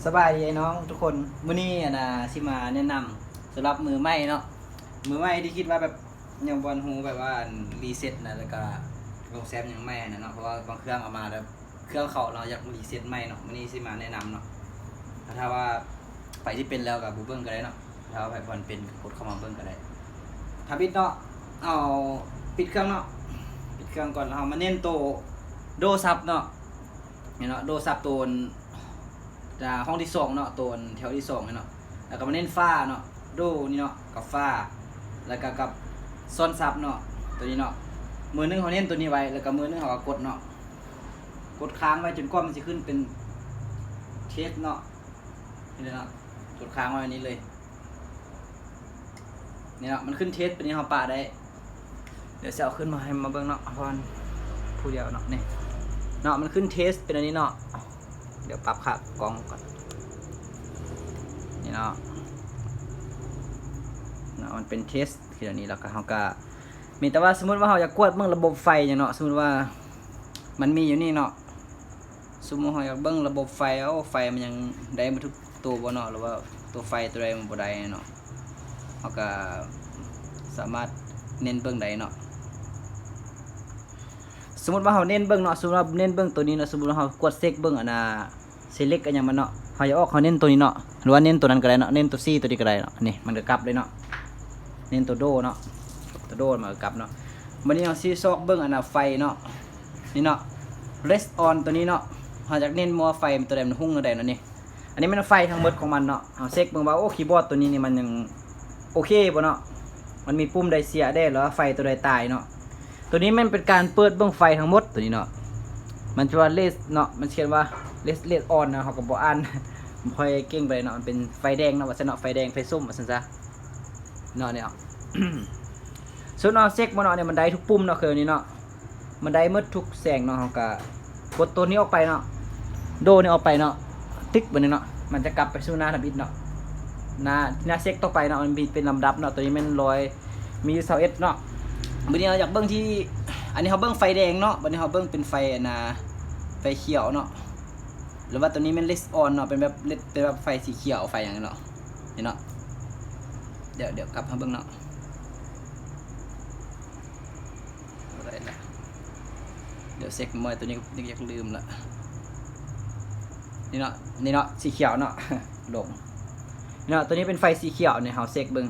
ສະບາຍດີອ້າຍນ້ອງທຸກຄົນ. ມື້ນີ້ອັນນ່າ ຊິມາແນະນຳສຳລັບມືໃໝ່ເນາະ, ມືໃໝ່ທີ່ຄິດວ່າແບບຍັງບໍ່ທັນຮູ້ແບບວ່າອັນຣີເຊັດນະ ແລ້ວກະລົງແຊມຫຍັງໃໝ່ຫັ້ນນະເນາະ, ເພາະວ່າບາງເຄື່ອງເອົາມາແລ້ວ ເຄື່ອງເຂົາເນາະ ຢາກຣີເຊັດໃໝ່ເນາະ. ມື້ນີ້ຊິມາແນະນຳເນາະ, ຖ້າວ່າໃຜທີ່ເປັນແລ້ວກໍບໍ່ເບິ່ງກໍໄດ້ເນາະ, ຖ້າວ່າໃຜບໍ່ເປັນກໍກົດເຂົ້າມາເບິ່ງກໍໄດ້. ທຳອິດເນາະ ເອົາ ປິດເຄື່ອງເນາະ, ປິດເຄື່ອງກ່ອນ ແລ້ວເຮົາມາເນັ້ນໂຕໂດຊັບເນາະ. ນີ້ເນາະ ໂດຊັບໂຕ ອ່າ ຫ້ອງທີສອງເນາະ, ໂຕແຖວທີສອງນີ້ເນາະ, ແລ້ວກໍມາເນັ້ນຟາເນາະ, ໂດນີ້ເນາະ ກັບຟາ ແລ້ວກໍກັບຊ້ອນຊັບເນາະ. ໂຕນີ້ເນາະ ມືໜຶ່ງເຮົາເນັ້ນໂຕນີ້ໄວ້ ແລ້ວກໍມືໜຶ່ງເຮົາກໍກົດເນາະ, ກົດຄ້າງໄວ້ຈົນກວ່າມັນຊິຂຶ້ນເປັນເທສເນາະ. ນີ້ເນາະ ກົດຄ້າງໄວ້ແບບນີ້ເລີຍ. ນີ້ເນາະ ມັນຂຶ້ນເທສເປັນນີ້ ເຮົາປະໄດ້. ດຽວຊິເອົາຂຶ້ນມາໃຫ້ມາເບິ່ງເນາະ ເພາະວ່າຜູ້ດຽວເນາະ. ນີ້ເນາະ ມັນຂຶ້ນເທສເປັນອັນນີ້ເນາະ. ດຽວປັບຄ່າກ້ອງກ່ອນ. ນີ້ເນາະ ເນາະ ມັນເປັນເທສຄືອັນນີ້. ແລ້ວກໍເຮົາກໍມີແຕ່ວ່າ ສົມມຸດວ່າເຮົາຢາກກວດເບິ່ງລະບົບໄຟຫຍັງເນາະ, ສົມມຸດວ່າມັນມີຢູ່ນີ້ເນາະ, ສົມມຸດເຮົາຢາກເບິ່ງລະບົບໄຟ ເອົາ ໄຟມັນຍັງໄດ້ໝົດທຸກໂຕບໍ່ເນາະ ຫຼືວ່າໂຕໄຟໂຕໃດມັນບໍ່ໄດ້ເນາະ, ເຮົາກໍສາມາດເນັ້ນເບິ່ງໄດ້ເນາະ. ສົມມຸດວ່າເຮົາເນັ້ນເບິ່ງເນາະ, ສົມມຸດວ່າເນັ້ນເບິ່ງໂຕນີ້ເນາະ, ສົມມຸດວ່າເຮົາກວດເຊັກເບິ່ງອັນນ່າ ເຊເລັກອັນຫຍັງມັນເນາະ, ເຮົາຢາກອອກ ເຮົາເນັ້ນໂຕນີ້ເນາະ ຫຼືວ່າເນັ້ນໂຕນັ້ນກໍໄດ້ເນາະ, ເນັ້ນໂຕຊີໂຕນີ້ກໍໄດ້ເນາະ. ນີ້ມັນກໍກັບເລີຍເນາະ, ເນັ້ນໂຕໂດເນາະ, ໂຕໂດມັນກໍກັບເນາະ. ບັດນີ້ເຮົາຊິຊອກເບິ່ງອັນນ່າໄຟເນາະ, ນີ້ເນາະ ເລສອອນ ໂຕນີ້ເນາະ. ເຮົາຢາກເນັ້ນວ່າໄຟໂຕໃດມັນຮຸ່ງແນວໃດເນາະ. ນີ້ ອັນນີ້ແມ່ນໄຟທັງໝົດຂອງມັນເນາະ. ເຮົາເຊັກເບິ່ງວ່າ ໂອ້ ຄີບອດໂຕນີ້ນີ້ມັນຍັງໂອເຄບໍ່ເນາະ, ມັນມີປຸ່ມໃດເສຍແດ່ ຫຼືວ່າໄຟໂຕໃດຕາຍເນາະ. ໂຕນີ້ແມ່ນເປັນການເປີດເບິ່ງໄຟທັງໝົດໂຕນີ້ເນາະ, ມັນຈະວ່າເລສເນາະ, ມັນຂຽນວ່າເລສ ເລສອອນເນາະ, ເຮົາກໍບໍ່ອ່ານ ບໍ່ຄ່ອຍເກັ່ງປານໃດເນາະ. ມັນເປັນໄຟແດງເນາະ ວ່າຊັ້ນເນາະ, ໄຟແດງ ໄຟສົ້ມວ່າຊັ້ນຊະເນາະ. ນີ້ເນາະ ສົມມຸດເຮົາເຊັກບໍ່ເນາະ, ນີ້ມັນໄດ້ທຸກປຸ່ມເນາະ ເຄື່ອງນີ້ເນາະ, ມັນໄດ້ໝົດທຸກແສງເນາະ. ເຮົາກໍກົດໂຕນີ້ອອກໄປເນາະ, ໂດນີ້ອອກໄປເນາະ, ຕຶກ ບັດນີ້ເນາະ, ມັນຈະກັບໄປສູ່ໜ້າທຳອິດເນາະ, ໜ້າ ໜ້າເຊັກຕໍ່ໄປເນາະ. ມັນມີເປັນລຳດັບເນາະ, ໂຕນີ້ແມ່ນຮ້ອຍ ມີຢູ່ຊາວເອັດເນາະ. ບັດນີ້ເຮົາຢາກເບິ່ງທີ່ ອັນນີ້ເຮົາເບິ່ງໄຟແດງເນາະ, ບັດນີ້ເຮົາເບິ່ງເປັນໄຟອັນນ່າ ໄຟຂຽວເນາະ, ຫຼືວ່າໂຕນີ້ແມ່ນເລສອອນເນາະ, ເປັນແບບເລດ ເປັນແບບໄຟສີຂຽວ ໄຟຫຍັງເນາະ. ນີ້ເນາະ ດຽວ ດຽວກັບມາເບິ່ງເນາະ. ບໍ່ໄດ້ລະ ດຽວເຊັກໃໝ່. ໂຕນີ້ຍັງຢາກລືມລະ. ນີ້ເນາະ ນີ້ເນາະ ສີຂຽວເນາະ ລົງ. ນີ້ເນາະ ໂຕນີ້ເປັນໄຟສີຂຽວນີ້, ເຮົາເຊັກເບິ່ງ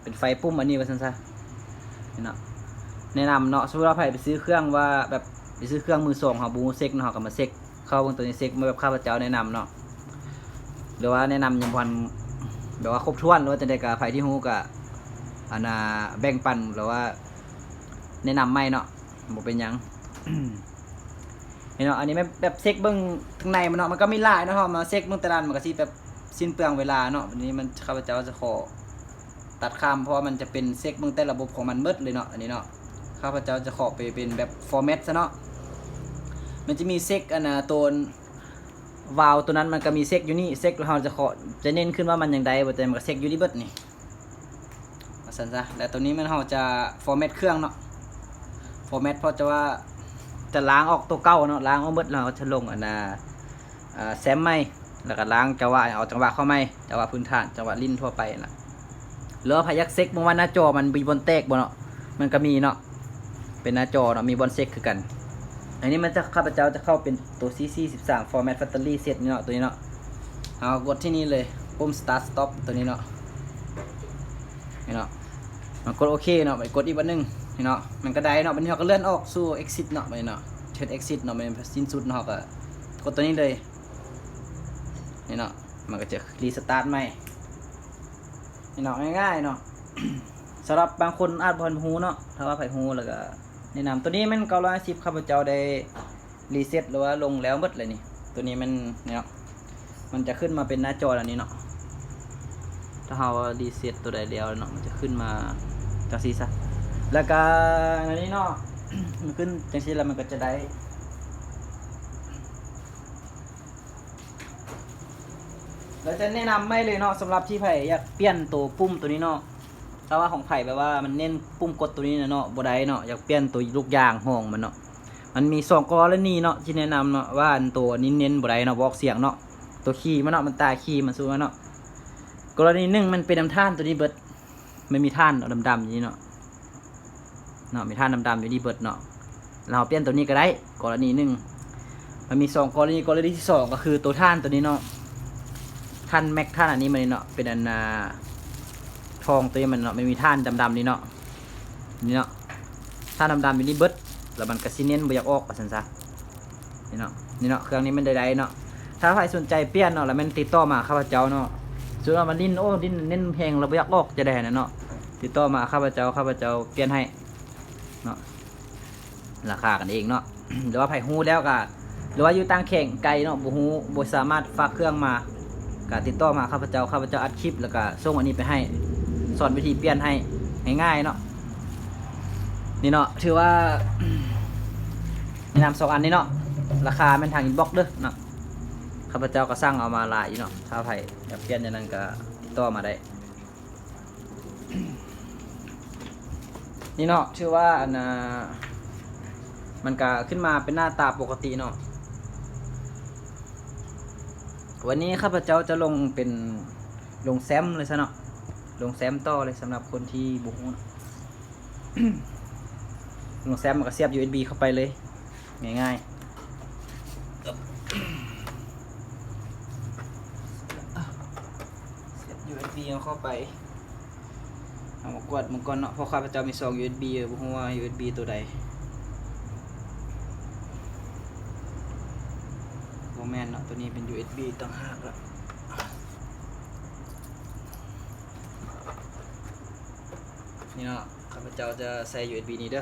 ເປັນໄຟປຸ່ມອັນນີ້ວ່າຊັ້ນຊະ. ນີ້ເນາະ ແນະນຳເນາະ, ສົມມຸດວ່າໃຜໄປຊື້ເຄື່ອງ ວ່າແບບໄປຊື້ເຄື່ອງມືສອງ ເຮົາບໍ່ຮູ້ເຊັກເນາະ, ເຮົາກໍມາເຊັກ ເຂົ້າເບິ່ງໂຕນີ້ເຊັກ ແບບຂ້າພະເຈົ້າແນະນຳເນາະ, ຫຼືວ່າແນະນຳຍັງບໍ່ທັນແບບວ່າຄົບຖ້ວນ ຫຼືວ່າຈັ່ງໃດ, ກໍໃຜທີ່ຮູ້ກໍອັນນ່າແບ່ງປັນ ຫຼືວ່າແນະນຳໃໝ່ເນາະ, ບໍ່ເປັນຫຍັງ. ເຫັນເນາະ, ອັນນີ້ແມ່ນແບບເຊັກເບິ່ງທາງໃນມັນເນາະ, ມັນກໍມີຫຼາຍເນາະ, ເຮົາມາເຊັກເບິ່ງແຕ່ລະອັນ ມັນກໍຊິແບບສິ້ນເປືອງເວລາເນາະ. ບັດນີ້ມັນ ຂ້າພະເຈົ້າຈະຂໍ ຕັດຂ້າມ ເພາະວ່າມັນຈະເປັນເຊັກເບິ່ງແຕ່ລະບົບຂອງມັນໝົດເລີຍເນາະ. ອັນນີ້ເນາະ ຂ້າພະເຈົ້າຈະຂໍໄປເປັນແບບຟໍແມັດຊະເນາະ, ມັນຈະມີເຊັກອັນນ່າ ໂຕວາວໂຕນັ້ນ ມັນກໍມີເຊັກຢູ່ນີ້, ເຊັກແລ້ວເຮົາຈະຂໍ ຈະເນັ້ນຂຶ້ນວ່າມັນຍັງໄດ້ບໍ່ໄດ້, ມັນກໍເຊັກຢູ່ນີ້ເບິດນີ້ ວ່າຊັ້ນຊະ. ແລ້ວໂຕນີ້ແມ່ນເຮົາຈະຟໍແມັດເຄື່ອງເນາະ, ຟໍແມັດ ເພາະຈະວ່າຈະລ້າງອອກໂຕເກົ່າເນາະ, ລ້າງອອກໝົດ ແລ້ວເຮົາຈະລົງອັນນ່າ ເອີ ແຊມໃໝ່ ແລ້ວກໍລ້າງຈັງຫວະ ເອົາຈັງຫວະເຂົ້າໃໝ່, ຈັງຫວະພື້ນຖານ ຈັງຫວະຫຼິ້ນທົ່ວໄປນະ. ຫຼືວ່າໃຜຢາກເຊັກເບິ່ງວ່າໜ້າຈໍມັນມີບ່ອນແຕກບໍ່ເນາະ, ມັນກໍມີເນາະ, ເປັນໜ້າຈໍເນາະ ມີບ່ອນເຊັກຄືກັນ. ອັນນີ້ມັນຈະ ຂ້າພະເຈົ້າຈະເຂົ້າເປັນໂຕ ຊີ ສີ່ສິບສາມ ຟໍແມັດ ແຟກໂຕຣີ ເຊັດນີ້ເນາະ, ໂຕນີ້ເນາະ. ເຮົາກົດທີ່ນີ້ເລີຍ ປຸ່ມ ສະຕາດ ສະຕັອບ ໂຕນີ້ເນາະ. ນີ້ເນາະ ມັນກົດໂອເຄເນາະ, ໄປກົດອີກບາດໜຶ່ງ ນີ້ເນາະ, ມັນກໍໄດ້ເນາະ. ບັດນີ້ເຮົາກໍເລື່ອນອອກສູ່ ເອັກຊິດ ເນາະ, ບັດນີ້ເນາະ ເຮັດ ເອັກຊິດ ເນາະ, ມັນສິ້ນສຸດເນາະ, ເຮົາກໍກົດໂຕນີ້ເລີຍ ນີ້ເນາະ, ມັນກໍຈະຣີສະຕາດໃໝ່ ນີ້ເນາະ, ງ່າຍໆເນາະ. ສຳລັບບາງຄົນອາດບໍ່ທັນຮູ້ເນາະ, ຖ້າວ່າໃຜຮູ້ແລ້ວກໍແນະນຳ. ໂຕນີ້ແມ່ນເກົ້າຮ້ອຍຫ້າສິບ ຂ້າພະເຈົ້າໄດ້ ຣີເຊັດ ຫຼືວ່າລົງແລ້ວໝົດເລີຍນີ້. ໂຕນີ້ມັນເນາະ ມັນຈະຂຶ້ນມາເປັນໜ້າຈໍແນວນີ້ເນາະ, ຖ້າເຮົາຣີເຊັດໂຕໃດແລ້ວເນາະ ມັນຈະຂຶ້ນມາຈັ່ງຊີ້ຊະ. ແລ້ວກະອັນນີ້ເນາະ ມັນຂຶ້ນຈັ່ງຊີ້ແລ້ວ ມັນກໍຈະໄດ້ ແລ້ວຈະແນະນຳໃໝ່ເລີຍເນາະ, ສຳລັບທີ່ໃຜຢາກປ່ຽນໂຕປຸ່ມໂຕນີ້ເນາະ. ຖ້າວ່າຂອງໃຜແບບວ່າມັນເນັ້ນປຸ່ມກົດໂຕນີ້ນະເນາະ ບໍ່ໄດ້ເນາະ, ຢາກປ່ຽນໂຕລູກຢາງຫ້ອງມັນເນາະ, ມັນມີສອງກໍລະນີເນາະທີ່ແນະນຳເນາະ, ວ່າອັນໂຕອັນນີ້ເນັ້ນບໍ່ໄດ້ເນາະ, ບໍ່ອອກສຽງເນາະ, ຕົວຄີມັນເນາະ ມັນຕາຄີມັນສູງເນາະ. ກໍລະນີໜຶ່ງ ມັນເປັນນຳຖ່ານຕົວນີ້ເບິດ ມັນມີຖ່ານດຳໆຢູ່ນີ້ເນາະ ເນາະ ມີຖ່ານດຳໆຢູ່ນີ້ເບິດເນາະ ແລ້ວເຮົາປ່ຽນຕົວນີ້ກໍໄດ້. ກໍລະນີໜຶ່ງ ມັນມີສອງກໍລະນີ ກໍລະນີທີສອງກໍຄືຕົວຖ່ານຕົວນີ້ເນາະ ຖ່ານແມັກ ຖ່ານອັນນີ້ມັນນີ້ເນາະ ເປັນອັນ ອ່າ ທອງຕົວນີ້ມັນເນາະ ມັນມີຖ່ານດຳໆນີ້ເນາະ ນີ້ເນາະ ຖ່ານດຳໆຢູ່ນີ້ເບິດ ແລ້ວມັນກໍຊິເໜັນບໍ່ຢາກອອກວ່າຊັ້ນຊະ. ນີ້ເນາະ ນີ້ເນາະ ເຄື່ອງນີ້ມັນໄດ້ໄດເນາະ. ຖ້າໃຜສົນໃຈປ່ຽນເນາະ ລະແມ່ນຕິດຕໍ່ມາຫາຂ້າພະເຈົ້າເນາະ. ສົມມຸດວ່າມັນດິ້ນ ໂອ້ ດິ້ນເໜັນແຮງ ລະບໍ່ຢາກອອກ ຈະໄດ້ຫັ້ນນະເນາະ ຕິດຕໍ່ມາຫາຂ້າພະເຈົ້າ ຂ້າພະເຈົ້າປ່ຽນໃຫ້ເນາະ. ລາຄາກັນເອງເນາະ ຫຼືວ່າໃຜຮູ້ແລ້ວກະ ຫຼືວ່າຢູ່ຕ່າງແຂວງໄກເນາະ ບໍ່ຮູ້ ບໍ່ສາມາດຝາກເຄື່ອງມາ ກະຕິດຕໍ່ມາຫາຂ້າພະເຈົ້າ ຂ້າພະເຈົ້າອັດຄລິບ ລະກະສົ່ງອັນນີ້ໄປໃຫ້ ສອນວິທີປ່ຽນໃຫ້ງ່າຍໆເນາະ. ນີ້ເນາະ ຖືວ່າ ແນະນຳສອງອັນນີ້ເນາະ ລາຄາແມ່ນທາງອິນບັອກເດີເນາະ. ຂ້າພະເຈົ້າກໍສັ່ງເອົາມາຫຼາຍຢູ່ເນາະ ຖ້າໃຜຢາກປ່ຽນແນວນັ້ນກໍຕິດຕໍ່ມາໄດ້. ນີ້ເນາະ ຖືວ່າອັນນ່າ ມັນກະຂຶ້ນມາເປັນໜ້າຕາປົກກະຕິເນາະ. ວັນນີ້ຂ້າພະເຈົ້າຈະລົງເປັນ ລົງແຊມເລີຍຊະເນາະ ລົງແຊມຕໍ່ເລີຍ ສຳລັບຄົນທີ່ບໍ່ຮູ້ເນາະ. ລົງແຊມ ມັນກໍສຽບຢູເອັສບີເຂົ້າໄປເລີຍ ງ່າຍໆ ສຽບຢູເອັສບີເຂົ້າໄປ. ເຮົາມາກວດເບິ່ງກ່ອນເນາະ ເພາະຂ້າພະເຈົ້າມີສອງຢູເອັສບີ ບໍ່ຮູ້ວ່າຢູເອັສບີໂຕໃດ. ບໍ່ແມ່ນເນາະ ໂຕນີ້ເປັນຢູເອັສບີຕ່າງຫາກລະ. ນີ້ເນາະ ຂ້າພະເຈົ້າຈະໃສ່ຢູເອັສບີນີ້ເດີ.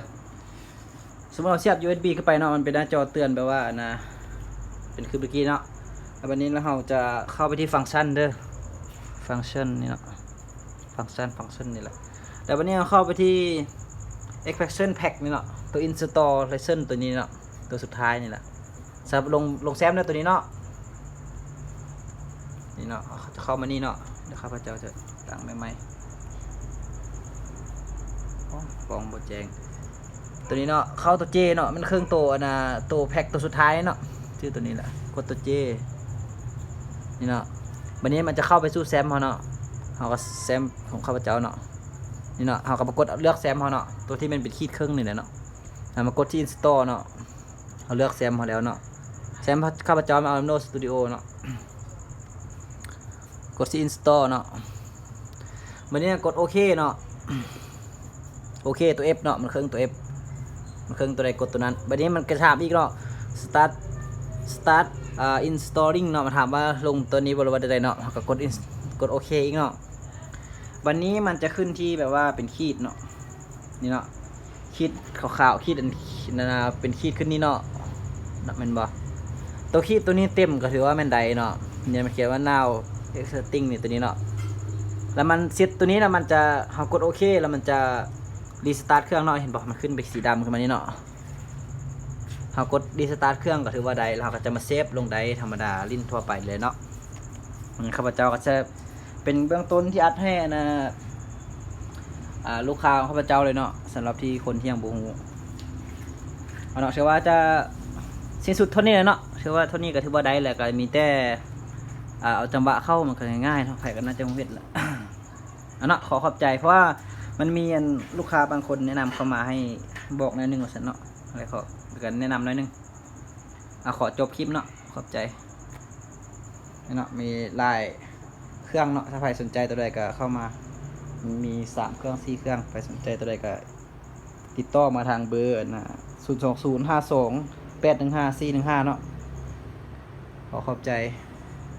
ສົມມຸດເຮົາສຽບຢູເອັສບີເຂົ້າໄປເນາະ ມັນເປັນໜ້າຈໍເຕືອນແບບວ່າອັນນ່າ ເປັນຄືເມື່ອກີ້ເນາະ. ແລ້ວບັດນີ້ລະເຮົາຈະເຂົ້າໄປທີ່ຟັງຊັນເດີ ຟັງຊັນນີ້ເນາະ ຟັງຊັນ ຟັງຊັນນີ້ແຫຼະ. ແລ້ວບັດນີ້ເຮົາເຂົ້າໄປທີ່ເອັກສະແພກຊັນແພັກນີ້ເນາະ ໂຕອິນສະຕໍໄລເຊັນໂຕນີ້ເນາະ ໂຕສຸດທ້າຍນີ້ແຫຼະ. ສຳລັບລົງ ລົງແຊມເນາະ ໂຕນີ້ເນາະ ນີ້ເນາະ ເຮົາຈະເຂົ້າມານີ້ເນາະ. ດຽວຂ້າພະເຈົ້າຈະຕັ້ງໃໝ່ໆ ໂອ້ ຟອງບໍ່ແຈ້ງ ໂຕນີ້ເນາະ ເຂົ້າໂຕເຈເນາະ ມັນເຄິ່ງໂຕອັນນ່າ ໂຕແພັກໂຕສຸດທ້າຍເນາະ ຊື່ໂຕນີ້ແຫຼະ ກົດໂຕເຈນີ້ເນາະ. ບັດນີ້ມັນຈະເຂົ້າໄປສູ່ແຊມເຮົາເນາະ ເຮົາກໍແຊມຂອງຂ້າພະເຈົ້າເນາະ ນີ້ເນາະ ເຮົາກໍມາກົດເລືອກແຊມເຮົາເນາະ ໂຕທີ່ມັນເປັນຂີດເຄິ່ງນີ້ແຫຼະເນາະ ເຮົາມາກົດທີ່ອິນສະຕໍເນາະ. ເຮົາເລືອກແຊມເຮົາແລ້ວເນາະ ແຊມຂ້າພະເຈົ້າມາເອົານຳໂນດສະຕູດິໂອເນາະ ກົດທີ່ອິນສະຕໍເນາະ. ບັດນີ້ກົດໂອເຄເນາະ ໂອເຄ ໂຕເອັຟເນາະ ມັນເຄິ່ງໂຕເອັຟ ມັນເຄິ່ງໂຕໃດກົດໂຕນັ້ນ. ບັດນີ້ມັນກະຖາມອີກເນາະ ສະຕາດ ສະຕາດ ອ່າ ອິນສະຕໍລິ້ງເນາະ ມັນຖາມວ່າລົງໂຕນີ້ບໍ່ ຫຼືວ່າໃດໆເນາະ ເຮົາກໍກົດອິນ ກົດໂອເຄອີກເນາະ. ບັດນີ້ມັນຈະຂຶ້ນທີ່ແບບວ່າເປັນຂີດເນາະ ນີ້ເນາະ ຂີດຂາວໆ ຂີດອັນນັ້ນນະ ເປັນຂີດຂຶ້ນນີ້ເນາະ ເນາະ ແມ່ນບໍ່? ໂຕຂີດໂຕນີ້ເຕັມກໍຖືວ່າແມ່ນໄດ້ເນາະ ນີ້ມັນຂຽນວ່າ now existing ນີ້ ໂຕນີ້ເນາະ. ແລ້ວມັນເສັດໂຕນີ້ແລ້ວມັນຈະ ເຮົາກົດໂອເຄ ແລ້ວມັນຈະຣີສະຕາດເຄື່ອງເນາະ ເຫັນບໍ່? ມັນຂຶ້ນເປັນສີດຳຂຶ້ນມານີ້ເນາະ. ເຮົາກົດຣີສະຕາດເຄື່ອງກໍຖືວ່າໄດ້ ແລ້ວເຮົາກໍຈະມາເຊບລົງໄດທຳມະດາຫຼິ້ນທົ່ວໄປເລີຍເນາະ. ອືມ ຂ້າພະເຈົ້າກໍຈະເປັນເບື້ອງຕົ້ນທີ່ອັດໃຫ້ອັນນ່າ ອ່າ ລູກຄ້າຂອງຂ້າພະເຈົ້າເລີຍເນາະ ສຳລັບທີ່ຄົນທີ່ຍັງບໍ່ຮູ້. ເອົາເນາະ ຖືວ່າຈະສິ້ນສຸດເທົ່ານີ້ແຫຼະເນາະ ຖືວ່າເທົ່ານີ້ກໍຖືວ່າໄດ້ແລ້ວ ກໍມີແຕ່ ອ່າ ເອົາຈັງຫວະເຂົ້າ ມັນກໍງ່າຍໆເນາະ ໃຜກໍໜ້າຈະຮູ້ເຮັດແຫຼະ. ອັນເນາະ ຂໍຂອບໃຈ ເພາະວ່າມັນມີອັນລູກຄ້າບາງຄົນແນະນຳເຂົ້າມາໃຫ້ບອກໜ້ອຍໜຶ່ງວ່າຊັ້ນເນາະ ແລ້ວກໍ ແລ້ວກໍແນະນຳໜ້ອຍໜຶ່ງ. ອາ ຂໍຈົບຄລິບເນາະ ຂອບໃຈເນາະ. ມີຫຼາຍເຄື່ອງເນາະ ຖ້າໃຜສົນໃຈຕົວໃດກໍເຂົ້າມາ ມີສາມເຄື່ອງ ສີ່ເຄື່ອງ ໃຜສົນໃຈຕົວໃດກໍຕິດຕໍ່ມາທາງເບີ ອັນນ່າ ສູນສອງສູນ ຫ້າສອງ ແປດໜຶ່ງຫ້າ ສີ່ໜຶ່ງຫ້າເນາະ. ຂໍຂອບໃຈ.